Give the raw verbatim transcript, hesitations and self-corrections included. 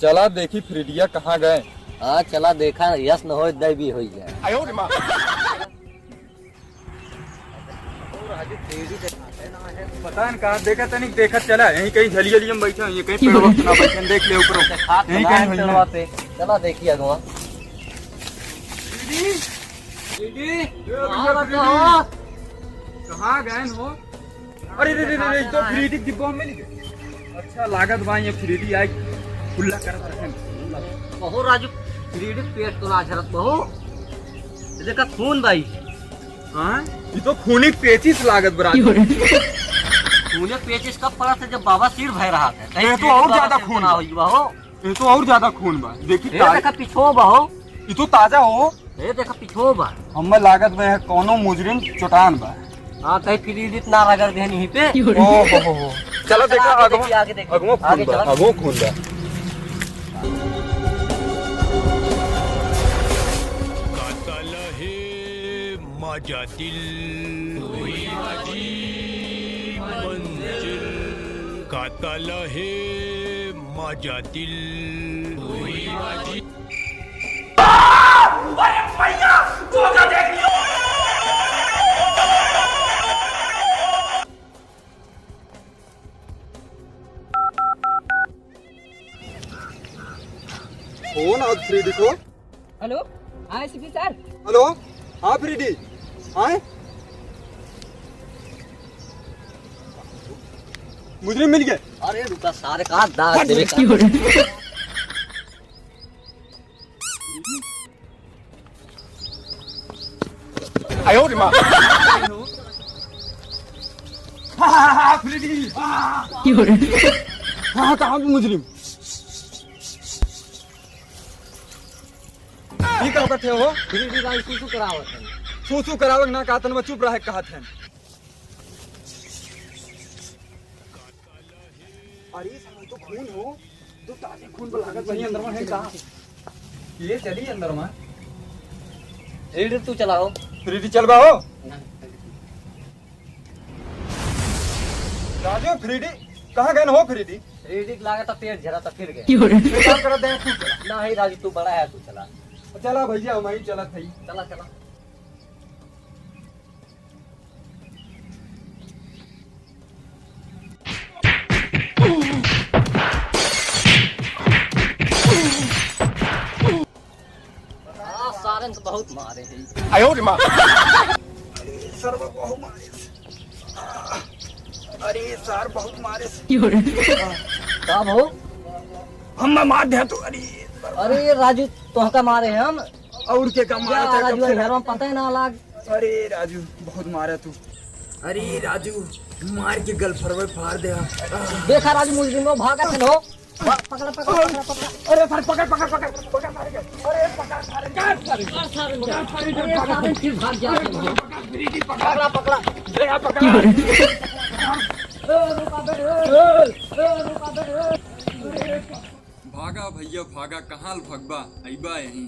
चला देखी फ्रीडिया कहाँ गए। हाँ, चला देखा, यस न होय, दै भी होई जाए। पता न कहाँ देखा तनी, देखा चला, यहीं कहीं झलिया लिया में बैठा, यहीं कहीं पेड़वा पे ना बैठा, देख ले ऊपर। यहीं कहीं होई ना। चला देखी अगवा। दीदी, दीदी, ए, कहाँ भैया, रहता दीदी। हो? कहाँ गए हो? अरे रे रे रे रे, तो फ्रीडी के डिब्बा में मिल गए। अच्छा लागत बा ये फ्रीडी आई खुला करत रखें। बहो राजू, फ्रीडी पेट तो ना झरत बहो। ये देखा खून भाई। हाँ, ये तो खूनी पेचिस लागत बा राजू। खूने पेचिस कब पड़ा था जब बाबा सिर भय रहा था। कहीं ये तो पेट और बाबा ज्यादा सिर खून ना बा। होई बा हो। ये तो और ज्यादा खून बा। देखी ये ताज- देखा पिछो बा हो। ये तो ताजा हो। ए, देखा, पिछो बा। हमें लागत बा, कौनो मुजरिम चोटान बा। हाँ, कहीं फ्रीडी त ना रगड़ देहन यहीं पे। ओ हो हो हो। चला देखा, चला, आगे अगवा, देखी, आगे देखी। अगवा खून आगे बा, चला। अगवा खून बा। कातल है मजा दिल, मंजिल। कातल है मजा दिल। अरे भैया, धोखा देख लियो। फोन आज फ्रीडी को। हेलो, हाँ एसीपी सर। हेलो, हाँ फ्रीडी, हाँ मुजरिम मिल गए। अरे रुका सारे, कहाँ दाग देवे का? आयो रे माँ। हाँ, हाँ, हाँ, हाँ, फ्रीडी। हाँ, हाँ, हाँ, कहाँ पे मुजरिम? ये का करते हो? फ्रीडी भाई सूसू करावत है। सूसू करावत ना कहत हन, चुप रहे कहत हन। अरे साला, तो खून हो, तो ताजे खून पर लागत वही अंदर में है का? ये चली अंदर में। फ्रीडी तू चलाओ। फ्रीडी चलबा हो? ना। राजू, फ्रीडी कहाँ गए हो? फ्रीडी? फ्रीडी के लागत पेट झरा तो फिर गए। एक काम करा दे, तू चला। ना ही राजू, तू बड़ा है, तू चला। चला भैया, हम ही चलत हई। चला, चला। हाँ, सारन तो बहुत मारे हैं। आयो रे माँ। अरे, सर, वो बहुत मारे। अरे, सर, बहुत मारे। का हो? हम मार दे तू, अरे। अरे, राजू, तोहका मारे हैं हम। और के का मारा या था, राजू, कब से? घर में पता ही ना लाग। अरे राजू, बहुत मारा तू। अरे राजू, मार के गलफरवे फाड़ दे। देखा राजू, मुजरिम लोग भागत हैं हो। पकड़ा, पकड़ा, पकड़ा, पकड़ा। अरे सर, पकड़, पकड़, पकड़, पकड़, पकड़। अरे पकड़, पकड़, पकड़, पकड़, पकड़, अरे पकड़, सारे फिर भाग जाते हैं। पकड़, पकड़, पकड़, पकड़, पकड़, पकड़। ए, रुका बे, ए, ए, रुका बे, ए। भागा भैया भागा, कहाँ भगबा, अइबा यहीं।